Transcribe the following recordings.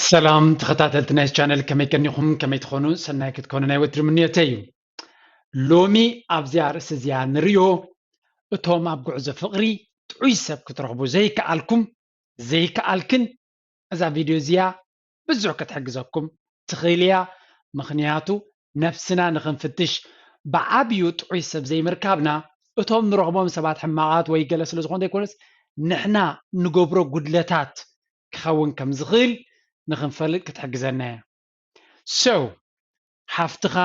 ሰላም ተኸታተልቲ ናይ ቻነል፣ ከመይ ቀኒኹም? ከመይ ትኾኑ? ሰናይ ክትኮኑ ናይ ወትሪ ምንዮተይ እዩ። ሎሚ ኣብዚኣ ርእሲ እዚኣ ንሪኦ፣ እቶም ኣብ ጉዕዞ ፍቕሪ ጥዑይ ሰብ ክትረኽቡ ዘይከኣልኩም፣ ዘይከኣልክን፣ እዛ ቪድዮ እዚኣ ብዙሕ ክትሕግዘኩም ትኽእል እያ። ምኽንያቱ ነፍስና ንኽንፍትሽ፣ ብዓብዩ ጥዑይ ሰብ ዘይምርካብና እቶም ንረኽቦም ሰባት ሕማቓት ወይ ገለ ስለ ዝኾኑ ዘይኮነስ፣ ንሕና ንገብሮ ጉድለታት ክኸውን ከም ዝኽእል ንኽንፈልጥ ክትሕግዘና እያ። So ሓፍትኻ፣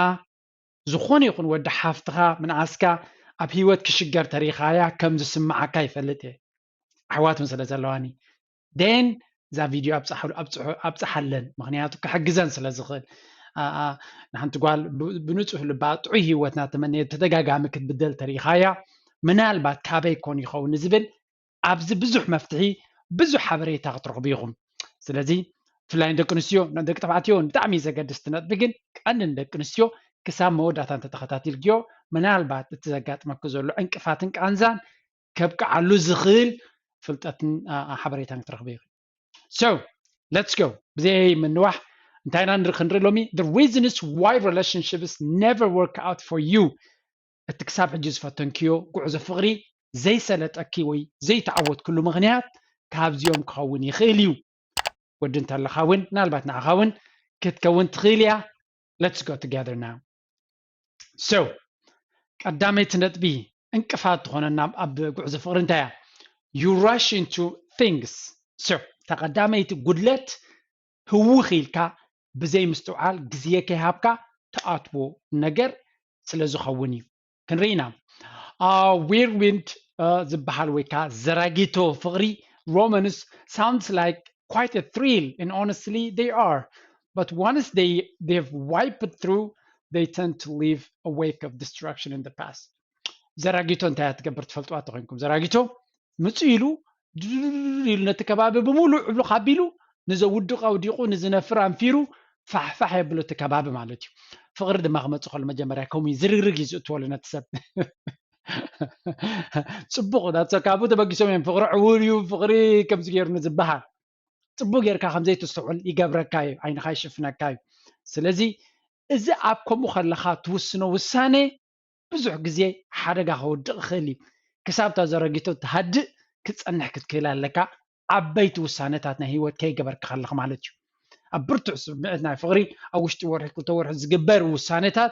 ዝኾነ ይኹን ወዲ ሓፍትኻ ምንኣስካ ኣብ ህይወት ክሽገር ተሪኻያ ከም ዝስምዓካ ይፈልጥ እየ። ኣሕዋት እውን ስለ ዘለዋኒ፣ then እዛ ቪድዮ ኣብፅሓሉ ኣብፅሑ ኣብፅሓለን፣ ምክንያቱ ክሕግዘን ስለ ዝኽእል። ንሓንቲ ጓል ብንፁህ ልባ ጥዑይ ህይወትና ተመነየ ተደጋጋሚ ክትብደል ተሪኻያ፣ ምናልባት ካበይ ኮን ይኸውን ዝብል ኣብዚ ብዙሕ መፍትሒ፣ ብዙሕ ሓበሬታ ክትረኽቡ ኢኹም። ስለዚ ብፍላይ ንደቂ ኣንስትዮ፣ ንደቂ ተባዕትዮ ብጣዕሚ ዘገድስ ነጥቢ፣ ግን ቀንዲ ንደቂ ኣንስትዮ ክሳብ መወዳእታ እንተተኸታቲልክዮ፣ ምናልባት እቲ ዘጋጥመኪ ዘሎ ዕንቅፋትን ቃንዛን ከብቅዓሉ ዝኽእል ፍልጠትን ሓበሬታን ክትረኽቡ ኢኹም። So let's go። ብዘይ ምንዋሕ እንታይ ኢና ክንርኢ ሎሚ? The reasons why relationships never work out for you። እቲ ክሳብ ሕጂ ዝፈተንክዮ ጉዕዞ ፍቕሪ ዘይሰለጠኪ ወይ ዘይተዓወትክሉ ምኽንያት ካብዚኦም ክኸውን ይኽእል እዩ። ወዲ እንተለኻ እውን ምናልባት ንዓኻ እውን ክትከውን ትኽእል እያ። Let's go together now። So ቀዳመይቲ ነጥቢ፣ እንቅፋት ትኾነና ኣብ ጉዕዞ ፍቕሪ እንታይ እያ? You rush into things። So እታ ቀዳመይቲ ጉድለት፣ ህውኽ ኢልካ ብዘይ ምስትውዓል ግዜ ከይሃብካ ትኣትዎ ነገር ስለ ዝኸውን እዩ። ክንርኢ ኢና። Whirlwind ዝበሃል ወይ ከዓ ዘራጊቶ ፍቕሪ፣ romance sounds like quite a thrill, and honestly they are, but once they they've wiped through, they tend to leave a wake of destruction in the past። ዘራጊቶ እንታይ እያ ትገብር ትፈልጥዋ ተኾይንኩም? ዘራጊቶ ምፁ ኢሉ ድል ኢሉ ነቲ ከባቢ ብምሉእ ዕብሉ ካቢሉ፣ ንዘውድቕ ኣውዲቑ፣ ንዝነፍር ኣንፊሩ ፋሕፋሕ የብሎ እቲ ከባቢ ማለት እዩ። ፍቕሪ ድማ ክመፅእ ከሎ መጀመርያ ከምኡ እዩ፣ ዝርግርግ እዩ ዝእትወሉ ነቲ ሰብ። ፅቡቕ ናብቲ ካብ ተበጊሶም እዮም ፍቕሪ ዕውር እዩ፣ ፍቕሪ ከምዚ ገይሩ ንዝበሃል። ፅቡቅ ጌርካ ከምዘይትስተውዕል ይገብረካ እዩ፣ ዓይንኻ ይሽፍነካ እዩ። ስለዚ እዚ ኣብ ከምኡ ከለኻ ትውስኖ ውሳኔ ብዙሕ ግዜ ሓደጋ ከውድቕ ይኽእል እዩ። ክሳብ እታ ዘረጊቶ ትሃድእ ክትጸንሕ ክትክእል ኣለካ። ዓበይቲ ውሳነታት ናይ ህይወት ከይገበርካ ከለኻ ማለት እዩ። ኣብ ብርቱዕ ስምዕት ናይ ፍቕሪ ኣብ ውሽጢ ወርሒ ክልተ ወርሒ ዝግበር ውሳነታት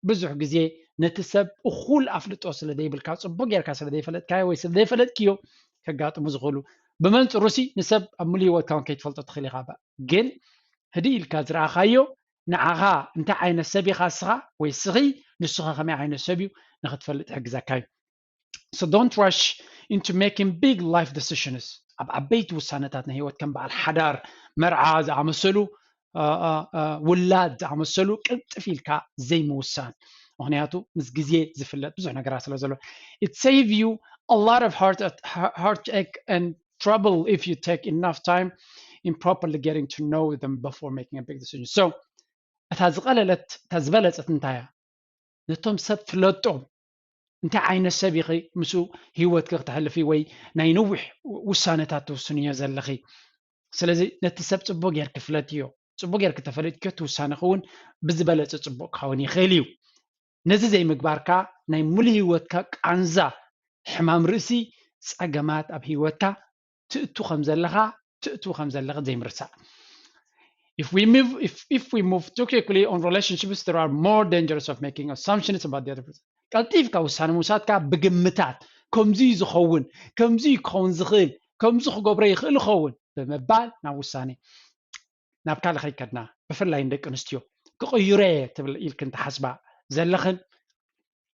ብዙሕ ግዜ ነቲ ሰብ እኹል ኣፍልጦ ስለ ዘይብልካ፣ ጽቡቕ ጌርካ ስለ ዘይፈለጥካዮ ወይ ስለ ዘይፈለጥክዮ ከጋጥሙ ዝኽእሉ። ብመንጽሩ ሲ ንሰብ ኣብ ሙሉ ህይወትካ እውን ከይትፈልጦ ትኽእል ኢኻ። ግን ህድእ ኢልካ ዝረኣኻዮ ንዓኻ እንታይ ዓይነት ሰብ ኢኻ እስኻ ወይ እስኺ፣ ንሱኸ ከመይ ዓይነት ሰብ እዩ ንኽትፈልጥ ይሕግዘካ እዩ። So don't rush into making big life decisions። ኣብ ዓበይቲ ውሳነታት ናይ ህይወት ከም በዓል ሓዳር፣ መርዓ ዝኣመሰሉ፣ አ፣ አ፣ አ፣ ውላድ ዝኣመሰሉ ቅልጥፍ ኢልካ ዘይምውሳን። ምኽንያቱ ምስ ግዜ ዝፍለጥ ብዙሕ ነገራት ስለ ዘሎ። It save you a lot of heart, heartache and trouble if you take enough time in properly getting to know them before making a big decision. So እታ ዝቐለለት፣ እታ ዝበለጸት እንታይ እያ? ነቶም ሰብ ፍለጦም። እንታይ ዓይነት ሰብ ኢኺ ምስኡ ህይወትኪ ክተሕልፊ ወይ ናይ ነዊሕ ውሳነታት ትውስንዮ ዘለኺ? ስለዚ ነቲ ሰብ ጽቡቕ ጌርኪ ፍለጥዮ። ጽቡቕ ጌርኪ ተፈሊጥክዮ፣ እቲ ውሳነኺ እውን ብዝበለጸ ጽቡቕ ክኸውን ይኽእል እዩ። ነዚ ዘይምግባርካ ናይ ሙሉ ህይወትካ ቃንዛ፣ ሕማም ርእሲ፣ ጸገማት ኣብ ህይወትካ ትእቱ ከም ዘለኻ፣ ትእቱ ከም ዘለኺ ዘይምርሳዕ። If we move, if, if we move too quickly on relationships, there are more dangers of making assumptions about the other person. ቀልጢፍካ ውሳነ ምውሳድካ ብግምታት፣ ከምዚ እዩ ዝኸውን፣ ከምዚ እዩ ክኸውን ዝኽእል፣ ከምዚ ክገብሮ ይኽእል ይኸውን ብምባል ናብ ውሳኔ፣ ናብ ካልእ ከይከድና፣ ብፍላይ ንደቂ ኣንስትዮ ክቕይሮ እየ ትብል ኢልክን ትሓስባ ዘለኽን፣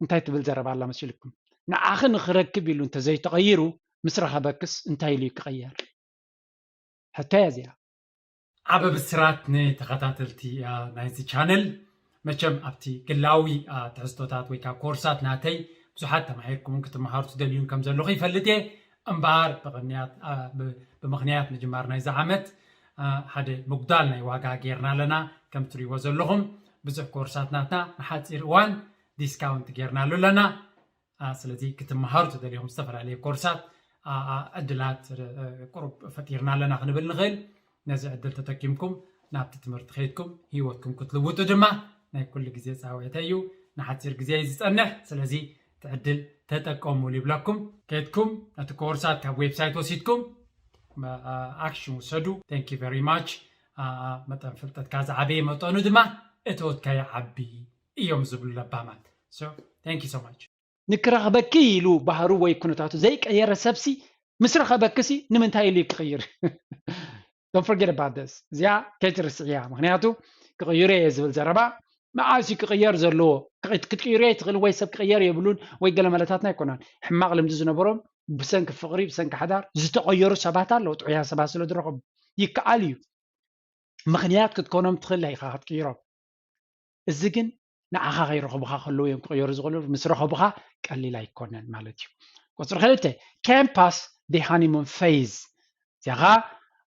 እንታይ ትብል ዘረባ ኣላ መሲልኩም? ንዓኺ ንኽረክብ ኢሉ እንተዘይተቐይሩ፣ ምስ ረኸበክስ እንታይ ኢሉ እዩ ክቕየር? ሕቶ እያ እዚኣ። ዓቢ ብስራት ንተኸታተልቲ፣ አ፣ ናይዚ ቻነል። መቸም ኣብቲ ግላዊ፣ አ፣ ትሕዝቶታት ወይ ከዓ ኮርሳት ናተይ ብዙሓት ተማሂርኩምን ክትመሃሩ ትደልዩን ከም ዘለኹ ይፈልጥ እየ። እምበኣር ብቕንያት፣ አ፣ ብ-፣ ብምኽንያት ምጅማር ናይዚ ዓመት፣ አ፣ ሓደ ምጉዳል ናይ ዋጋ ጌርና ኣለና። ከም ትሪእዎ ዘለኹም ብዙሕ ኮርሳት ናትና ንሓፂር እዋን ዲስካውንት ጌርናሉ ኣለና። አ፣ ስለዚ ክትመሃሩ ትደልዩኹም ዝተፈላለየ ኮርሳት፣ አ፣ አ፣ ዕድላት፣ እ፣ ቁሩብ ፈጢርና ኣለና ክንብል ንኽእል። ነዚ ዕድል ተጠቂምኩም ናብቲ ትምህርቲ ከይድኩም ህይወትኩም ክትልውጡ ድማ ናይ ኩሉ ግዜ ፃውዒተ እዩ። ንሓፂር ግዜ እዩ ዝፀንሕ። ስለዚ እቲ ዕድል ተጠቀሙሉ ይብለኩም። ከይድኩም ነቲ ኮርሳት ካብ ዌብሳይት ወሲድኩም ኣክሽን ውሰዱ። Thank you very much። መጠን ፍልጠትካ ዝዓበየ መጠኑ ድማ እተወትካ ይዓቢ እዮም ዝብሉ ለባማት። Thank you so much። ንክረኽበኪ ኢሉ ባህሩ ወይ ኩነታቱ ዘይቀየረ ሰብሲ ምስ ረኸበክሲ ንምንታይ ኢሉ ክቕይር? Don't forget about this። እዚኣ ከይትርስዕያ። ምክንያቱ ክቕይሮ እየ ዝብል ዘረባ መዓስ እዩ ክቕየር ዘለዎ? ክትቅይሮ ትኽእል ወይ ሰብ ክቕየር የብሉን ወይ ገለ መለታትና ኣይኮናን። ሕማቕ ልምዲ ዝነበሮም ብሰንኪ ፍቕሪ ብሰንኪ ሓዳር ዝተቐየሩ ሰባት ኣለዉ። ጥዑያ ሰባት ስለ ዝረኸቡ ይከኣል እዩ። ምክንያት ክትኮኖም ትኽእል ኢኻ ክትቅይሮም። እዚ ግን ንዓኻ ከይረኸቡኻ ከለዉ እዮም ክቕየሩ ዝኽእሉ። ምስ ረኸቡኻ ቀሊል ኣይኮነን ማለት እዩ። ቁፅሪ ክልተ፣ can't pass the honeymoon phase። እዚኣ ኸዓ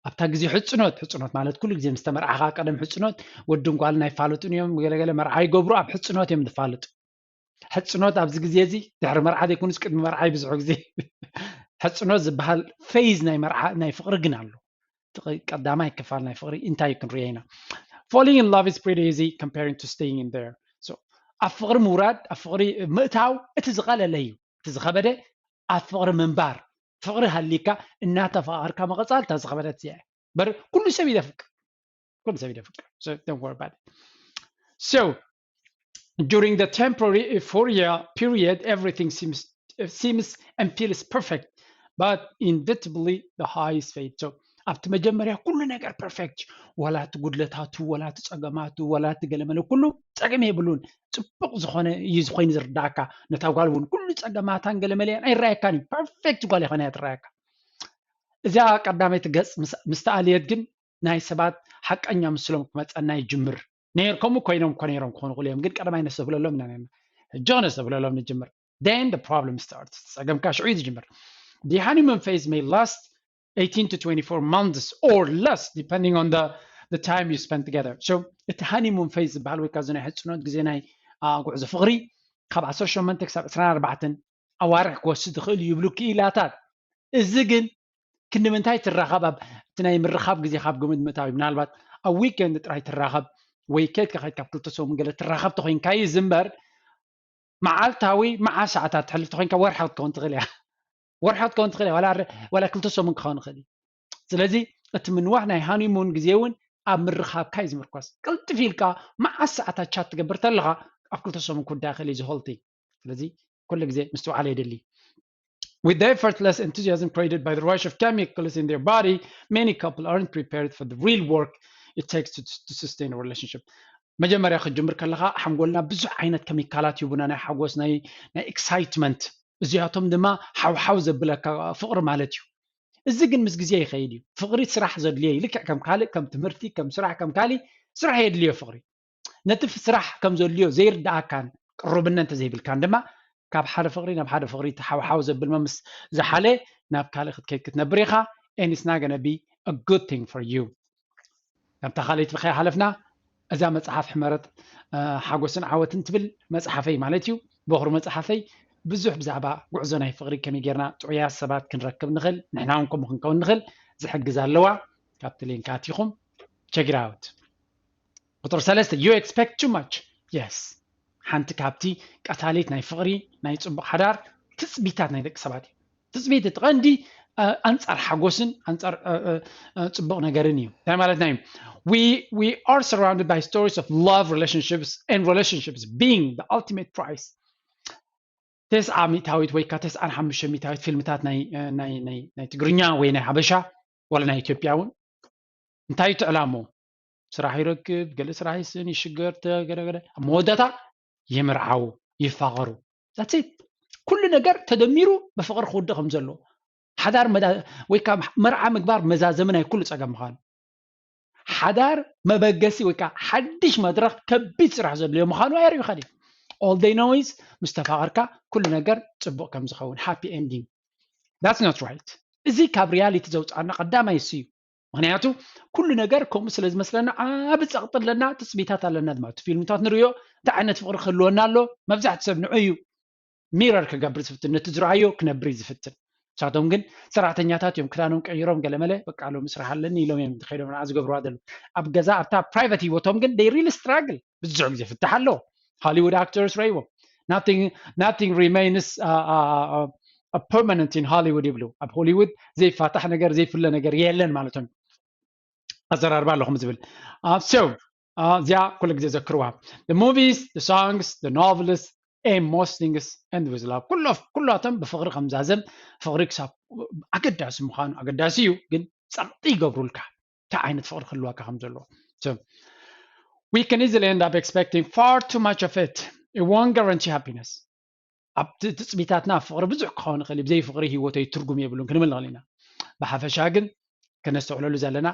ኣብታ ግዜ ሕፅኖት፣ ሕፅኖት ማለት ኩሉ ግዜ ምስ ተመርዓኻ ቀደም ሕፅኖት ወድን ጓልን ኣይፋለጡን እዮም። ገለገለ መርዓ ይገብሩ፣ ኣብ ሕፅኖት እዮም ዝፋለጡ። ሕፅኖት ኣብዚ ግዜ እዚ ድሕሪ መርዓ ዘይኮኑስ ቅድሚ መርዓ እዩ ብዙሕ ግዜ። ሕፅኖት ዝበሃል ፌዝ ናይ መርዓ ናይ ፍቕሪ ግን ኣሎ። ቀዳማይ ክፋል ናይ ፍቕሪ እንታይ ክንሪኦ ኢና? Falling in love is pretty easy comparing to staying in there. So ኣብ ፍቕሪ ምውራድ፣ ኣብ ፍቕሪ ምእታው እቲ ዝቐለለ እዩ። እቲ ዝኸበደ ኣብ ፍቕሪ ምንባር። ፍቕሪ ሃሊካ እናተፋቐርካ ምቕፃል እታ ዝኸበደት እያ። በር ኩሉ ሰብ ይደፍቅ፣ ኩሉ ሰብ ይደፍቅ። So don't worry about it. So during the temporary euphoria period, everything seems seems and feels perfect, but inevitably the highs fade. So ኣብቲ መጀመርያ ኩሉ ነገር ፐርፌክት፣ ወላ እቲ ጉድለታቱ፣ ወላ እቲ ፀገማቱ፣ ወላ እቲ ገለመለ ኩሉ ፀገም የብሉን። ፅቡቕ ዝኾነ እዩ ዝኾይኑ ዝርዳእካ። ነታ ጓል እውን ኩሉ ፀገማታን ገለመለያን ኣይረኣየካን እዩ። ፐርፌክት ጓል ይኾነ እያ ትረኣየካ። እዚኣ ቀዳመይቲ ገፅ ምስ ኣልየት ግን ናይ ሰባት ሓቀኛ ምስሎም ክመፀና ይጅምር። ነይር ከምኡ ኮይኖም እኮ ነይሮም ክኾኑ ይኽእሉ እዮም፣ ግን ቀዳማይ ነስተብህለሎም ኢና ነርና። ሕጂ ክነስተብህለሎም ንጅምር። Then the problem starts። ፀገምካ ሽዑ እዩ ዝጅምር። The honeymoon phase may last eighteen to twenty-four months or less, depending on the, the time you spend together. So እቲ ሃኒሙን ፌዝ ዝበሃል ወይ ከዓ ናይ ሕፅኖት ግዜ ናይ ጉዕዞ ፍቕሪ ካብ ዓሰርተ ሸሞንተ ክሳብ ዕስራን ኣርባዕተን ኣዋርሕ ክወስድ ይኽእል እዩ ይብሉ ክኢላታት። እዚ ግን ክንዲ ምንታይ ትራኸብ ኣብ እቲ ናይ ምርኻብ ግዜ ካብ ግምት ምእታው እዩ። ምናልባት ኣብ ዊኬንድ ጥራይ ትራኸብ ወይ ከይድካ ከይድካ ኣብ ክልተ ሰሙን ገለ ትራኸብ ተኮይንካ እዩ ዝምበር፣ መዓልታዊ መዓት ሰዓታት ትሕልፍ ተኮይንካ ወርሓዊ ክትከውን ትኽእል እያ። ወርሓዊ ክትከውን ትኽእል እያ፣ ዋላ ክልተ ሰሙን ክኸውን ይኽእል እዩ። ስለዚ እቲ ምንዋሕ ናይ ሃኒሙን ግዜ እውን ኣብ ምርኻብካ እዩ ዝምርኮስ። ቅልጥፍ ኢልካ መዓት ሰዓታት ቻት ትገብር ተለኻ ኣብ ክልተ ሰሙን ክውዳእ ይኽእል እዩ ዝሆልቲ። ስለዚ ኩሉ ግዜ ምስትውዓል የድሊ። With the effortless enthusiasm created by the rush of chemicals in their body, many couples aren't prepared for the real work it takes to, to sustain a relationship. መጀመርያ ክትጅምር ከለኻ ሓንጎልና ብዙሕ ዓይነት ኬሚካላት ይቡና፣ ናይ ሓጎስ፣ ናይ ናይ ኤክሳይትመንት፣ እዚኣቶም ድማ ሓውሓው ዘብለካ ፍቕሪ ማለት እዩ። እዚ ግን ምስ ግዜ ይኸይድ እዩ። ፍቕሪ ስራሕ ዘድልዮ እዩ። ልክዕ ከም ካልእ ከም ትምህርቲ ከም ስራሕ ከም ካልእ ስራሕ የድልዮ ፍቕሪ። ነቲ ስራሕ ከም ዘድልዮ ዘይርዳኣካን ቅሩብነት እንተዘይብልካን ድማ ካብ ሓደ ፍቕሪ ናብ ሓደ ፍቕሪ ተሓውሓው ዘብል መምስ ዝሓለ ናብ ካልእ ክትከይድ ክትነብር ኢኻ። And it's not gonna be a good thing for you። ናብታ ካልኣይቲ ከይሓለፍና እዛ መፅሓፍ ሕመረት ሓጎስን ዓወትን ትብል መፅሓፈይ ማለት እዩ። በኹሪ መፅሓፈይ ብዙሕ ብዛዕባ ጉዕዞ ናይ ፍቕሪ ከመይ ጌርና ጥዑያት ሰባት ክንረክብ ንኽእል፣ ንሕና እውን ከምኡ ክንከውን ንኽእል ዝሕግዝ ኣለዋ። ካብቲ ሊንክ ኣቲኹም check it out። ቁፅሪ ሰለስተ፣ you expect too much። Yes፣ ሓንቲ ካብቲ ቀታሊት ናይ ፍቕሪ ናይ ፅቡቕ ሓዳር ትፅቢታት ናይ ደቂ ሰባት እዩ። ትፅቢት እቲ ቀንዲ ኣንፃር ሓጎስን ኣንፃር ፅቡቕ ነገርን እዩ። እንታይ ማለትና እዩ? We are surrounded by stories of love relationships and relationships being the ultimate prize። ተስዓ ሚእታዊት ወይ ከዓ ተስዓን ሓሙሽተ ሚእታዊት ፊልምታት ናይ ትግርኛ ወይ ናይ ሓበሻ ዋላ ናይ ኢትዮጵያ እውን እንታይ እዩ እቲ ዕላምኡ? ስራሕ ይረክብ፣ ገለ ስራሕ ይስእን፣ ይሽገር፣ ገለገለ፣ ኣብ መወዳእታ ይምርዓዉ፣ ይፋቐሩ። That's it። ኩሉ ነገር ተደሚሩ ብፍቕሪ ክውድእ ከም ዘለዎ ሓዳር ወይ ከዓ መርዓ ምግባር መዛዘሚ ናይ ኩሉ ፀገም ምዃኑ፣ ሓዳር መበገሲ ወይ ከዓ ሓድሽ መድረኽ ከቢድ ስራሕ ዘድልዮ ምዃኑ ኣየርእዩኻን እዮም። All they know is ምስ ተፋቐርካ ኩሉ ነገር ፅቡቕ ከም ዝኸውን፣ ሃፒ ኤንዲንግ። That's not right። እዚ ካብ ሪያሊቲ ዘውፅኣና ቀዳማይ እሱ እዩ። ምክንያቱ ኩሉ ነገር ከምኡ ስለ ዝመስለና ዓቢ ፀቕጢ ኣለና፣ ትፅቢታት ኣለና ማለት። ፊልምታት ንሪኦ እንታይ ዓይነት ፍቕሪ ክህልወና ኣሎ፣ መብዛሕቲ ሰብ ንዑ እዩ ሚረር ክገብር ዝፍትን፣ ነቲ ዝረኣዮ ክነብር እዩ ዝፍትን። ንሳቶም ግን ሰራሕተኛታት እዮም፣ ክዳኖም ቀይሮም ገለመለ በቃ ሎሚ ስራሕ ኣለኒ ኢሎም እዮም ከይዶም ንዓ ዝገብርዋ ዘለዉ። ኣብ ገዛ ኣብታ private ህይወቶም ግን they really struggle። ብዙሕ ግዜ ፍታሕ ኣለዎ። Hollywood actors ረይዎም nothing nothing remains uh, uh, uh, permanent in Hollywood ይብሉ። ኣብ ሆሊውድ ዘይፋታሕ ነገር ዘይፍለ ነገር የለን ማለቶም። ኣዘራርባ ኣለኹም ዝብል so እዚኣ ኩሉ ግዜ ዘክርዋ። The movies, the songs, the novels, and most things end with love. ኩላቶም ብፍቕሪ ከምዛዘም፣ ፍቕሪ ክሳብ ኣገዳሲ ምዃኑ ኣገዳሲ እዩ፣ ግን ጸቕጢ ይገብሩልካ እንታይ ዓይነት ፍቕሪ ክህልወካ ከም ዘለዎ። We can easily end up expecting far too much of it. It won't guarantee happiness. ኣብ ትጽቢታትና ፍቕሪ ብዙሕ ክኸውን ይኽእል እዩ፣ ብዘይ ፍቕሪ ህይወተይ ትርጉም የብሉን ክንብል ንኽእል ኢና። ብሓፈሻ ግን ከነስተውዕለሉ ዘለና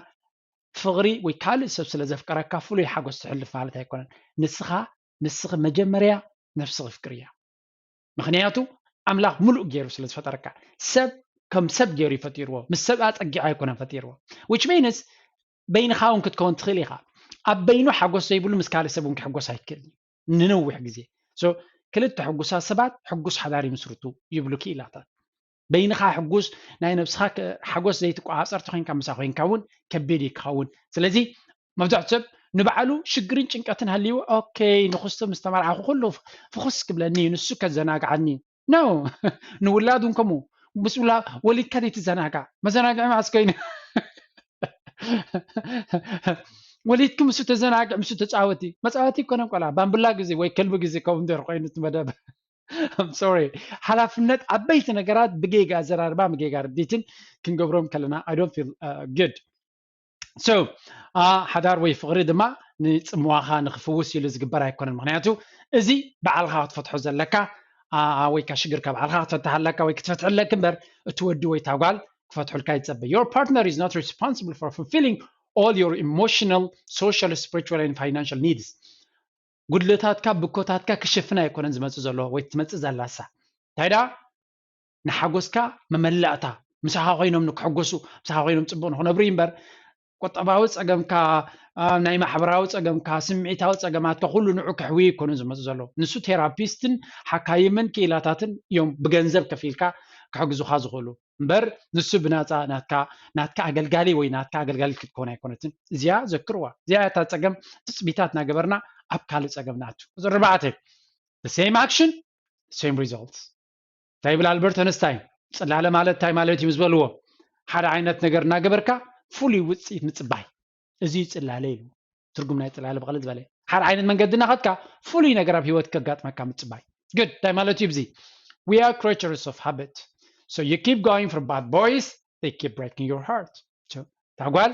ፍቕሪ ወይ ካልእ ሰብ ስለ ዘፍቀረካ ፍሉይ ሓጎስ ትሕልፍ ማለት ኣይኮነን። ንስኻ ንስኺ መጀመርያ ነብስኺ ፍቅርያ። ምኽንያቱ ኣምላኽ ምሉእ ገይሩ ስለ ዝፈጠረካ። ሰብ ከም ሰብ ገይሩ እዩ ፈጢርዎ። ምስ ሰብ ኣጸጊዑ ኣይኮነን ፈጢርዎ። Which means በይንኻ እውን ክትከውን ትኽእል ኢኻ። ኣብ በይኑ ሓጎስ ዘይብሉ ምስ ካልእ ሰብ እውን ክሕጎስ ኣይክእልን እዩ ንነዊሕ ግዜ። So ክልተ ሕጉሳት ሰባት ሕጉስ ሓዳር ይምስርቱ ይብሉ ክኢላታት። በይንኻ ሕጉስ ናይ ነብስኻ ሓጎስ ዘይትቆጻጸር ተኾይንካ ምሳ ኮይንካ እውን ከቢድ እዩ ክኸውን። ስለዚ መብዛሕትኡ ሰብ ንባዕሉ ሽግርን ጭንቀትን ሃልይዎ okay ንኽስቶ ምስ ተመርዓኹ ኩሉ ፍኹስ ክብለኒ እዩ ንሱ ከዘናግዓኒ እዩ። No ንውላድ እውን ከምኡ ምስ ውላ ወሊድካ ዘይትዘናጋዕ መዘናግዒ መዓስ ኮይኑ ወሊድኪ ምስ ተዘናግዕ ምስ ተጻወቲ መጻወቲ ይኮነን ቆልዓ ባምብላ ግዜ ወይ ከልቢ ግዜ ከምኡ እንድሕር ኮይኑ እቲ መደብ I'm sorry ሓላፍነት ዓበይቲ ነገራት ብጌጋ ኣዘራርባ ብጌጋ ርዲትን ክንገብሮም ከለና I don't feel uh, good so uh, ሓዳር ወይ ፍቕሪ ድማ ንፅምዋኻ ንክፍውስ ኢሉ ዝግበር ኣይኮነን ምክንያቱ እዚ በዓልካ ክትፈትሖ ዘለካ uh, ወይ ካ ሽግርካ በዓልካ ክትፈትሕ ኣለካ ወይ ክትፈትሕ ኣለክ እምበር እቲ ወዲ ወይ ታጓል ክፈትሑልካ ይፀበ your partner is not responsible for fulfilling all your emotional social spiritual and financial needs ጉድለታትካ ብኮታትካ ክሽፍን ኣይኮነን ዝመፅእ ዘሎ ወይ ትመፅእ ዘላሳ እንታይ ዳ ንሓጎስካ መመላእታ ምሳኻ ኮይኖም ንክሕጎሱ ምሳኻ ኮይኖም ፅቡቅ ንክነብሩ እዩ እምበር ቁጠባዊ ፀገምካ ናይ ማሕበራዊ ፀገምካ ስምዒታዊ ፀገማትካ ኩሉ ንዑ ክሕዊ ይኮኑ ዝመፁ ዘለዉ ንሱ ቴራፒስትን ሓካይምን ክኢላታትን እዮም ብገንዘብ ከፊልካ ክሕግዙካ ዝኽእሉ እምበር ንሱ ብናፃ ናትካ ናትካ ኣገልጋሊ ወይ ናትካ ኣገልጋሊት ክትከውን ኣይኮነትን እዚኣ ዘክርዋ እዚኣ እታ ፀገም ትፅቢታት እናገበርና ኣብ ካልእ ፀገም ንኣቱ ቁፅሪ ኣርባዕተ the same action same results እንታይ ይብል ኣልበርት ኣንስታይን ፅላለ ማለት እንታይ ማለት እዩ ዝበልዎ ሓደ ዓይነት ነገር እናገበርካ ፍሉይ ውፅኢት ምፅባይ እዚ እዩ ፅላለ ኢሉ ትርጉም ናይ ፅላለ ብቐለል ዝበለ ሓደ ዓይነት መንገዲ እናኸድካ ፍሉይ ነገር ኣብ ህይወት ከጋጥመካ ምፅባይ good እንታይ ማለት እዩ ብዚ we are creatures of habit so you keep going for bad boys they keep breaking your heart ታጓል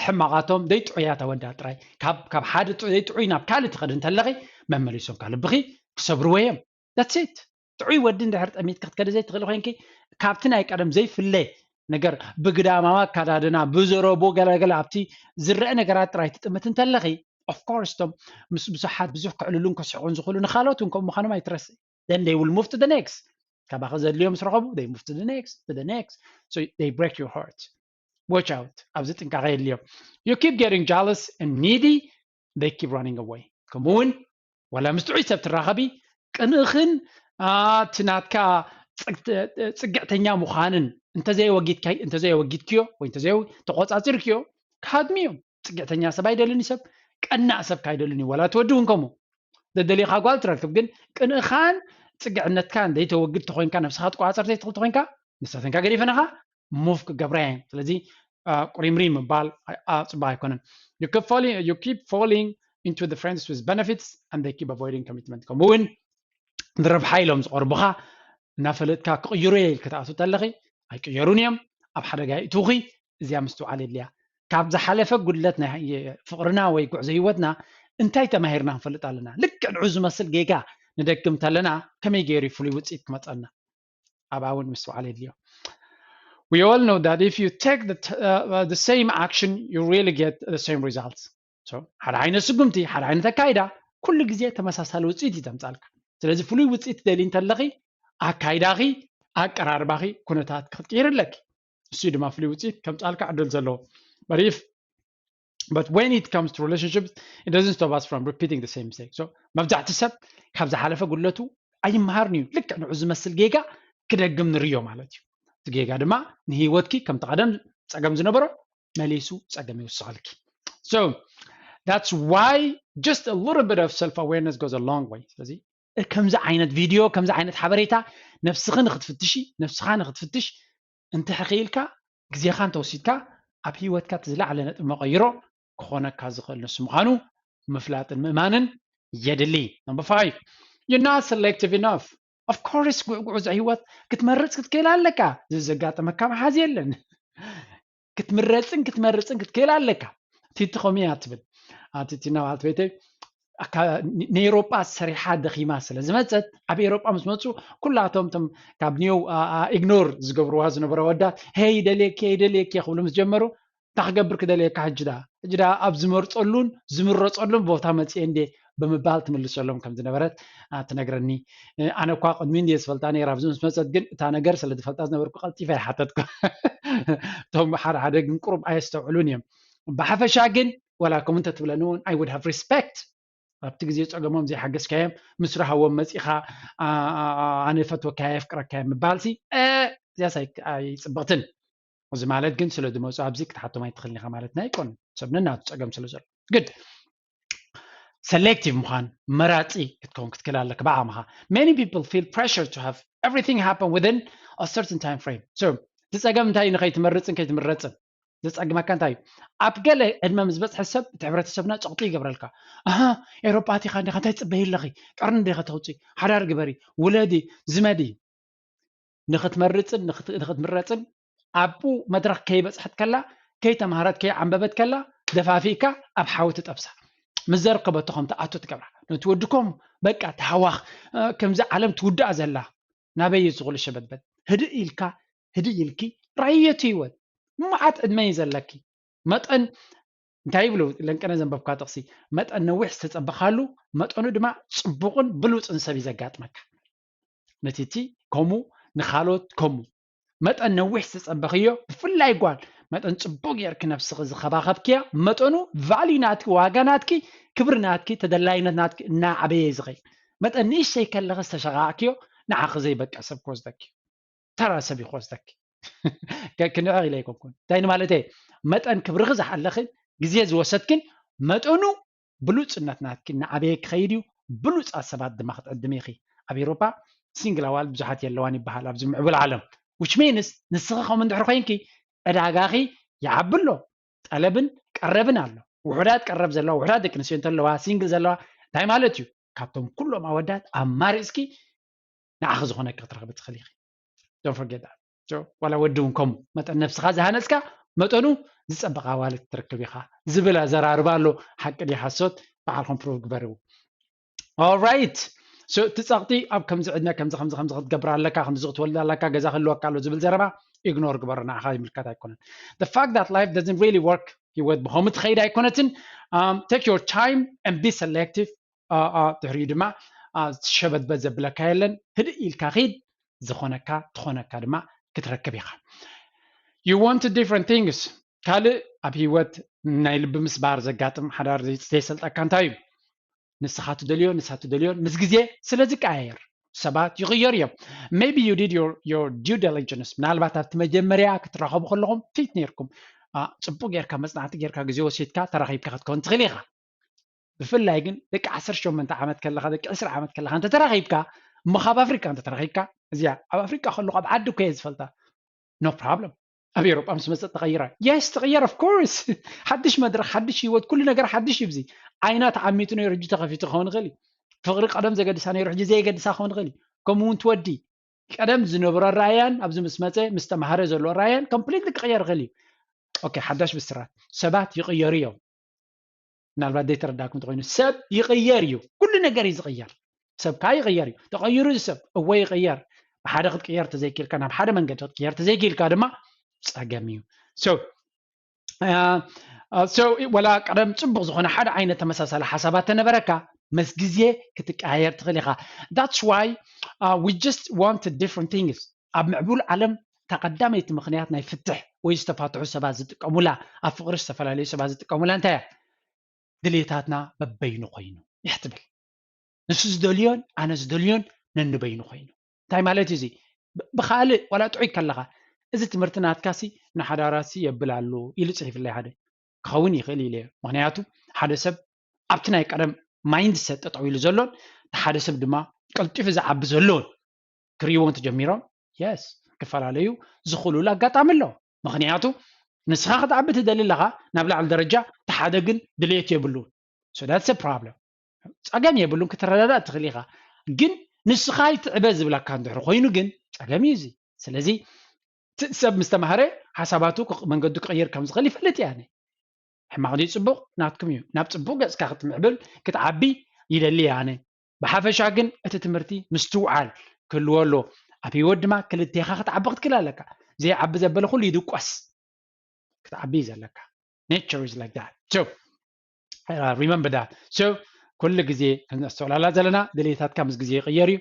ሕማቓቶም ደይ ጥዑያ ተወዳ ጥራይ ካብ ሓደ ዘይጥዑይ ናብ ካልእ ትኸድ እንተለኺ መመሊሶም ካብ ልብኺ ክሰብርዎ እዮም that's it ጥዑይ ወዲ እንድሕር ጠሚትኪ ክትከዲ ዘይትኽእሊ ኮይንኪ ካብቲ ናይ ቀደም ዘይፍለ ነገር ብግዳማዊ ኣካዳድና ብዘረቦ ገለገለ ኣብቲ ዝረአ ነገራት ጥራይ ትጥምት እንተለኺ of course ቶም ምስ ብዙሓት ብዙሕ ክዕልሉን ክስሕቁን ዝኽእሉ ንኻልኦት እውን ከምኡ ምዃኖም ኣይትረስእ then they will move to the next ካባኸ ዘድልዮም ምስ ረኸቡ they move to the next to the next so they break your heart watch out ኣብዚ ጥንቃቐ የድልዮም you keep getting jealous and needy they keep running away ከምኡ እውን ዋላ ምስ ጥዑይ ሰብ ትራኸቢ ቅንእኽን እቲ ናትካ ፅግዕተኛ ምዃንን እንተዘየወጊድክዮ ወይ ተቆፃፂርክዮ ክሃድሙ እዮም ፅግዕተኛ ሰብ ኣይደልን ሰብ ቀናእ ሰብ ካይደልን እዩ ዋላ ትወዲ እውን ከምኡ ደደልኻ ጓል ትረክብ ግን ቅንእኻን ፅግዕነትካን ዘይተወግድ ተኮይንካ ነብስኻ ትቆፃፀር ዘይትኽእል ተኮይንካ ንሳተንካ ገዲፈናኻ move ክገብራ እየን ስለዚ ቁሪምሪም ምባል ፅቡቅ ኣይኮነን you keep falling, you keep falling into the friends with benefits and they keep avoiding commitment ከምኡ እውን ንረብሓ ኢሎም ዝቐርቡኻ እናፈለጥካ ክቕይሩ እየ ኢልክ ትኣቱ ተለኺ ኣይቅየሩን እዮም ኣብ ሓደጋ ይእትውኺ እዚኣ ምስትውዓል የድልያ ካብ ዝሓለፈ ጉድለት ናይ ፍቕርና ወይ ጉዕዞ ህይወትና እንታይ ተማሂርና ክንፈልጥ ኣለና ልክዕ ንዑ ዝመስል ጌጋ ንደግም ተለና ከመይ ገይሩ ፍሉይ ውፅኢት ክመፀና ኣብኣ እውን ምስትውዓል የድልዮ We all know that if you take the, uh, the same action, you really get the same results. So ሓደ ዓይነት ስጉምቲ ሓደ ዓይነት ኣካይዳ ኩሉ ግዜ ተመሳሳሊ ውፅኢት እዩ ተምፃልካ ስለዚ ፍሉይ ውፅኢት ትደሊ እንተለኺ ኣካይዳኺ ኣቀራርባኺ ኩነታት ክትቅይር ኣለኪ እሱ ድማ ፍሉይ ውፅኢት ከምፃልካ ዕድል ዘለዎ but if but when it comes to relationships it doesn't stop us from repeating the same mistake so መብዛሕቲ ሰብ ካብ ዝሓለፈ ጉድለቱ ኣይመሃርን እዩ ልክዕ ንዑ ዝመስል ጌጋ ክደግም ንርዮ ማለት እዩ። እቲ ጌጋ ድማ ንህይወትኪ ከምቲ ቀደም ጸገም ዝነበሮ መሊሱ ጸገም ይውስኸልኪ። So that's why just a little bit of self awareness goes a long way። ስለዚ ከምዚ ዓይነት ቪድዮ፣ ከምዚ ዓይነት ሓበሬታ ነብስኺ ንክትፍትሺ፣ ነብስኻ ንክትፍትሽ እንተ ሕኺ ኢልካ፣ ግዜኻ እንተወሲድካ፣ ኣብ ህይወትካ እቲ ዝለዓለ ነጥቢ መቐይሮ ክኾነካ ዝኽእል ንሱ ምዃኑ ምፍላጥን ምእማንን የድሊ። Number five, you're not selective enough. Of course፣ ጉዕጉዕ ህይወት ክትመርጽ ክትክእል ኣለካ። እዚ ዘጋጠመካ መሓዝ የለን። ክትምረጽን ክትመርጽን ክትክእል ኣለካ። ቲቲ ከምኡ እያ ትብል። ቲቲ ናብ ኣልትቤተይ ነኤሮጳ ሰሪሓ ደኺማ ስለ ዝመጸት፣ ኣብ ኤሮጳ ምስ መጹ ኩላቶም ቶም ካብ ኒው ኢግኖር ዝገብርዋ ዝነበሩ ኣወዳት ሄይ ደልየኪ ሄይ ደልየኪ ክብሉ ምስ ጀመሩ፣ እንታይ ክገብር ክደልየካ ሕጂ ደኣ ሕጂ ደኣ ኣብ ዝመርጸሉን ዝምረጸሉን ቦታ መጽየ እንዴ ብምባል ትምልሰሎም ከም ዝነበረት ትነግረኒ። ኣነ እኳ ቅድሚ እንድየ ዝፈልጣ ነይራ፣ ኣብዚ ምስ መጸት ግን እታ ነገር ስለ ዝፈልጣ ዝነበርኩ ቀልጢፈ ይሓተትኩ። እቶም ሓደ ሓደ ግን ቁሩብ ኣየስተውዕሉን እዮም። ብሓፈሻ ግን ወላ ከምኡ እንተትብለኒ እውን I would have respect። ኣብቲ ግዜ ጸገሞም ዘይሓገዝካዮም ምስ ረሃዎም መጺኻ ኣነ ፈትወካየ የፍቅረካየ ምባልሲ እዚያስ ኣይጽብቕትን። እዚ ማለት ግን ስለ ዝመፁ ኣብዚ ክትሓቶም ኣይትኽእልን ኢኻ ማለትና ኣይኮነን። ሰብ ነናቱ ፀገም ስለ ዘሎ ግድ ሰሌክቲቭ ምዃን መራፂ ክትከውን ክትክእል ኣለካ ብዓቕምኻ። Many people feel pressure to have everything happen within a certain time frame. So እቲ ፀገም እንታይ እዩ? ንኸይትመርፅን ከይትምረፅን ዘፀግመካ እንታይ እዩ? ኣብ ገለ ዕድመ ምስ በፅሐ ሰብ እቲ ሕብረተሰብና ፀቕጢ ይገብረልካ። ኣሃ ኤሮጳ ኣቲኻ እንዲኻ እንታይ ትፅበይ ኣለኺ? ቀርኒ እንዲኻ ተውፅኢ ሓዳር ግበሪ ውለዲ ዝመዲ ንኽትመርፅን ንኽትምረፅን ኣብኡ መድረኽ ከይበፅሐት ከላ ከይተምሃረት ከይዓንበበት ከላ ደፋፊእካ ኣብ ሓዊ ትጠብሳ። ምስ ዘርከበቶ ከም ትኣቱ ትገብራ። ነቲ ወድኮም በቃ ተሃዋኽ ከምዚ ዓለም ትውዳእ ዘላ ናበይ እዩ ዝኹሉ ሸበትበት? ህድእ ኢልካ ህድእ ኢልኪ ራእየቱ ህይወት መዓት ዕድመ እዩ ዘለኪ። መጠን እንታይ ይብሉ ለንቀነ ዘንበብካ ጥቕሲ መጠን ነዊሕ ዝተጸበኻሉ መጠኑ ድማ ጽቡቕን ብሉጽን ሰብ እዩ ዘጋጥመካ። ነቲ እቲ ከምኡ ንኻልኦት ከምኡ መጠን ነዊሕ ዝተጸበኽዮ ብፍላይ ጓል መጠን ጽቡቕ ጌርኪ ነብስኺ ዝኸባኸብክያ መጠኑ ቫልዩ ናትኪ ዋጋ ናትኪ ክብሪ ናትኪ ተደላይነት ናትኪ እናዓበየ እዩ ዝኸይድ። መጠን ንእሽተይ ከለኺ ዝተሸቃቕክዮ ንዓኺ ዘይበቅዕ ሰብ ክወስደኪ እዩ። ተራ ሰብ እዩ ክወስደኪ። ክንዕቕ ኢለ ኣይኮንኩን እንታይ ንማለተይ መጠን ክብርኺ ዝሓለኽን ግዜ ዝወሰድክን መጠኑ ብሉፅነት ናትኪ እናዓበየ ክኸይድ እዩ። ብሉፃት ሰባት ድማ ክትዕድሚ ኢኺ። ኣብ ኤሮፓ ሲንግል ኣዋልድ ብዙሓት የለዋን ይበሃል ኣብዚ ምዕቡል ዓለም። Which means ንስኺ ከምኡ እንድሕር ኮይንኪ ዕዳጋኺ ይዓቢ ኣሎ። ጠለብን ቀረብን ኣሎ። ውሑዳት ቀረብ ዘለዋ ውሑዳት ደቂ ኣንስትዮ እንተለዋ ሲንግል ዘለዋ እንታይ ማለት እዩ? ካብቶም ኩሎም ኣወዳት ኣማሪፅኪ ንዓኺ ዝኾነኪ ክትረኽቢ ትኽእሊ ኢኺ። Don't forget that. ዋላ ወዲ እውን ከምኡ መጠን ነብስኻ ዝሃነፅካ መጠኑ ዝፀበቕ ኣዋልድ ትርክብ ኢኻ ዝብል ኣዘራርባ ኣሎ። ሓቂ ድዩ ሓሶት? በዓልኹም ፕሩቭ ግበርዎ። Alright. So እቲ ፀቕጢ ኣብ ከምዚ ዕድመ ከምዚ ከምዚ ከምዚ ክትገብር ኣለካ ከምዚ ክትወልድ ኣለካ ገዛ ክህልወካ ኣሎ ዝብል ዘረባ ኢግኖር ግበሮ ንዓኻ ይምልከት ኣይኮነን። The fact that life doesn't really work ህይወት ብኸምኡ ትኸይድ ኣይኮነትን። Take your time and be selective. ድሕሪኡ ድማ ሸበትበት ዘብለካ የለን። ህድእ ኢልካ ኺድ ዝኾነካ ትኾነካ ድማ ክትረክብ ኢኻ። You want different things ካልእ ኣብ ህይወት ናይ ልቢ ምስባር ዘጋጥም ሓዳር ዘይሰልጠካ እንታይ እዩ? ንስኻ ትደልዮ ንሳ ትደልዮ ምስ ግዜ ስለ ዝቀያየር ሰባት ይቕየሩ እዮም። Maybe you did your due diligence ምናልባት ኣብቲ መጀመርያ ክትራኸቡ ከለኹም ፊት ነርኩም ፅቡቅ ጌርካ መፅናዕቲ ጌርካ ግዜ ወሲድካ ተራኺብካ ክትከውን ትኽእል ኢኻ። ብፍላይ ግን ደቂ ዓሰርተ ሸሞንተ ዓመት ከለኻ ደቂ ዕስራ ዓመት ከለኻ እንተተራኺብካ እሞ ካብ ኣፍሪቃ እንተተራኺብካ እዚኣ ኣብ ኣፍሪቃ ከለኹ ኣብ ዓዲ እኮ እየ ዝፈልጣ። No problem። ኣብ ኤሮጳ ምስ መፀት ተቐይራ። Yes ትቕየር of course። ሓድሽ መድረኽ ሓድሽ ህይወት ኩሉ ነገር ሓድሽ እዩ። ብዚ ዓይና ተዓሚቱ ነይሩ ሕጂ ተኸፊቱ ክኸውን ይኽእል እዩ። ፍቕሪ ቀደም ዘገድሳ ነይሩ ሕጂ ዘየገድሳ ክኸውን ይኽእል እዩ። ከምኡ እውን ትወዲ ቀደም ዝነበሮ ኣረኣያን ኣብዚ ምስ መፀ ምስ ተምሃረ ዘሎ ኣረኣያን ኮምፕሊትሊ ክቕየር ይኽእል እዩ። ኦኬ ሓዳሽ ብስራት ሰባት ይቕየሩ እዮም። ምናልባት ዘይተረዳእኩም እንተኮይኑ ሰብ ይቕየር እዩ። ኩሉ ነገር እዩ ዝቕየር። ሰብ ከዓ ይቕየር እዩ። ተቐይሩ እዩ ሰብ እወ ይቕየር። ብሓደ ክትቅየር ተዘይክኢልካ ናብ ሓደ መንገዲ ክትቅየር ተዘይክኢልካ ድማ ፀገም እዩ። So so ወላ ቀደም ፅቡቅ ዝኾነ ሓደ ዓይነት ተመሳሳሊ ሓሳባት ተነበረካ መስ ግዜ ክትቀያየር ትኽእል ኢኻ። That's why we just want different things ኣብ ምዕቡል ዓለም እታ ቀዳመይቲ ምኽንያት ናይ ፍትሕ ወይ ዝተፋትሑ ሰባት ዝጥቀሙላ ኣብ ፍቕሪ ዝተፈላለዩ ሰባት ዝጥቀሙላ እንታይ እያ? ድሌታትና በበይኑ ኮይኑ ይሕትብል ንሱ ዝደልዮን ኣነ ዝደልዮን ነንበይኑ ኮይኑ እንታይ ማለት እዩ እዚ? ብካልእ ዋላ ጥዑይ ከለኻ፣ እዚ ትምህርቲ ናትካሲ ንሓዳራሲ የብል ኣሎ ኢሉ ጽሒፍለይ ሓደ። ክኸውን ይኽእል ኢለ። ምኽንያቱ ሓደ ሰብ ኣብቲ ናይ ቀደም ማይንድሰት ጠጠው ኢሉ ዘሎን፣ እቲ ሓደ ሰብ ድማ ቀልጢፉ ዝዓቢ ዘሎን ክርእይዎ እንተጀሚሮም፣ የስ፣ ክፈላለዩ ዝኽእሉሉ ኣጋጣሚ ኣሎ። ምኽንያቱ ንስኻ ክትዓቢ ትደሊ ኣለኻ ናብ ላዕሊ ደረጃ፣ እቲ ሓደ ግን ድልየት የብሉን። So that's a problem። ጸገም የብሉን፣ ክትረዳዳእ ትኽእል ኢኻ። ግን ንስኻ ይትዕበ ዝብላካ እንድሕር ኮይኑ ግን ጸገም እዩ እዚ። ስለዚ እቲ ሰብ ምስ ተማህረ ሓሳባቱ ክቕ- መንገዱ ክቕይር ከም ዝኽእል ይፈልጥ እየ ኣነ። ሕማቕ ድዩ ጽቡቕ ናትኩም እዩ። ናብ ጽቡቕ ገጽካ ክትምዕብል ክትዓቢ ይደሊ እየ ኣነ። ብሓፈሻ ግን እቲ ትምህርቲ ምስትውዓል ክህልዎ ኣሎ። ኣብ ህይወት ድማ ክልቴኻ ክትዓቢ ክትክእል ኣለካ። ዘይዓቢ ዘበለ ኩሉ ይድቆስ። ክትዓቢ እዩ ዘለካ። Nature is like that. So remember that. So ኩሉ ግዜ ክንስተውዕላላ ዘለና ድሌታትካ ምስ ግዜ ይቕየር እዩ።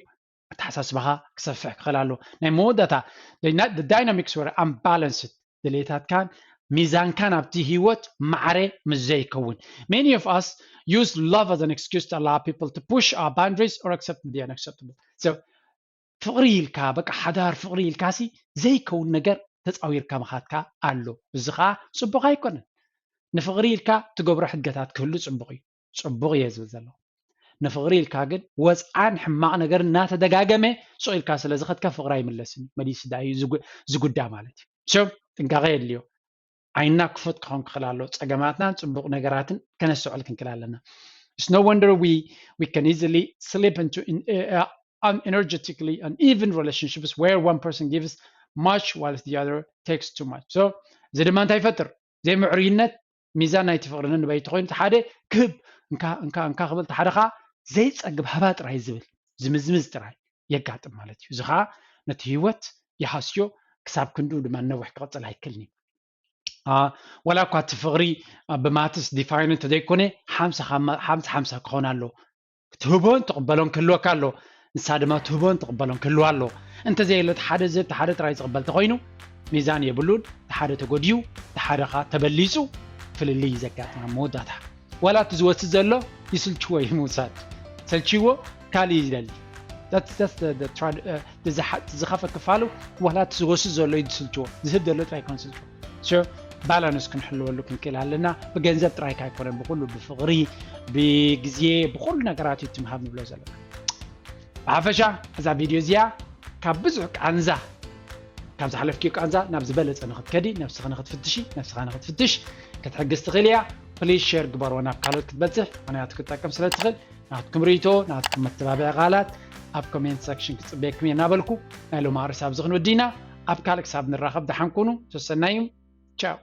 ኣተሓሳስባኻ ክሰፍሕ ክኽእል ኣሎ። ናይ መወዳእታ the dynamics were unbalanced። ድሌታትካን ሚዛንካን ኣብቲ ህይወት ማዕረ ምስ ዘይከውን፣ many of us use love as an excuse to allow people to push our boundaries or accept the unacceptable. So ፍቕሪ ኢልካ በቃ ሓዳር ፍቕሪ ኢልካሲ ዘይከውን ነገር ተጻዊርካ ምኻድካ ኣሎ። እዚ ኸዓ ጽቡቕ ኣይኮነን። ንፍቕሪ ኢልካ ትገብሮ ሕገታት ክህሉ ጽቡቕ እዩ። ጽቡቕ እየ ዝብል ዘለኹ። ንፍቕሪ ኢልካ ግን ወጽዓን ሕማቕ ነገር እናተደጋገመ ሱቕ ኢልካ ስለ ዝኸድካ ፍቕሪ ኣይምለስን እዩ። መሊሱ ዳ እዩ ዝጉ- ዝጉዳ ማለት እዩ። So ጥንቃቐ የድልዮ። ዓይንና ክፉት ክኸውን ክኽእል ኣሎ። ጸገማትናን ጽቡቕ ነገራትን ከነስተውዕል ክንክእል ኣለና። It's no wonder we we can easily slip into in, uh, unenergetically uneven relationships where one person gives much whilst the other takes too much. So እዚ ድማ እንታይ ይፈጥር? ዘይምዕሩይነት ሚዛን ናይቲ ፍቕሪ ነንበይቲ ኮይኑ፣ እቲ ሓደ ክህብ እንካ እንካ እንካ ክብል፣ እቲ ሓደ ኸዓ ዘይጸግብ ሃባ ጥራይ ዝብል ዝምዝምዝ ጥራይ የጋጥም ማለት እዩ። እዚ ኸዓ ነቲ ህይወት ይሃስዮ፣ ክሳብ ክንድኡ ድማ ነዊሕ ክቕጽል ኣይክእልን እዩ። አ፣ ዋላ እኳ እቲ ፍቕሪ አ፣ ብማትስ ዲፋይን እንተዘይኮነ ሓምሳ ካብ ማ- ሓምሳ ሓምሳ ክኾን ኣሎ። ክትህቦን ትቕበሎን ክህልወካ ኣሎ። ንሳ ድማ ትህቦን ትቕበሎን ክህልዋ ኣሎ። እንተዘየሎ እቲ ሓደ ዝህብ እቲ ሓደ ጥራይ ዝቕበል ተኾይኑ ሚዛን የብሉን። እቲ ሓደ ተጎድዩ፣ እቲ ሓደ ኸዓ ተበሊጹ ፍልልይ እዩ ዘጋጥም ኣብ መወዳእታ። ዋላ እቲ ዝወስድ ዘሎ ይስልችዎ እዩ ምውሳድ። ሰልችዎ ካልእ እዩ ዝደሊ። That's- that's the- the tra- uh, እቲ ዝሓ- እቲ ዝኸፈ ክፋሉ ዋላ እቲ ዝወስድ ዘሎ እዩ ዝስልችዎ። ዝህብ ዘሎ ጥራይ ኣይኮነ ዝስልችዎ። So ባላንስ ክንሕልወሉ ክንክእል ኣለና። ብገንዘብ ጥራይ ካይኮነን፣ ብኩሉ፣ ብፍቕሪ፣ ብግዜ፣ ብኩሉ ነገራት እዩ እቲ ምሃብ ንብሎ ዘለና። ብሓፈሻ እዛ ቪድዮ እዚኣ ካብ ብዙሕ ቃንዛ፣ ካብ ዝሓለፍክዮ ቃንዛ ናብ ዝበለጸ ንኽትከዲ፣ ነብስኻ ንኽትፍትሺ፣ ነብስኻ ንኽትፍትሽ ክትሕግዝ ትኽእል እያ። ፕሊዝ ሼር ግበርዎ ናብ ካልኦት ክትበጽሕ፣ ምኽንያቱ ክትጠቅም ስለ ትኽእል። ናትኩም ርእይቶ፣ ናትኩም መተባብዒ ቃላት ኣብ ኮሜንት ሰክሽን ክጽበየኩም እየ እናበልኩ ናይ ሎማዕሪ ሳብ ዝኽንወዲና ኣብ ካልእ ክሳብ ንራኸብ ደሓን ኩኑ። ሰሰናዩ። ቻው።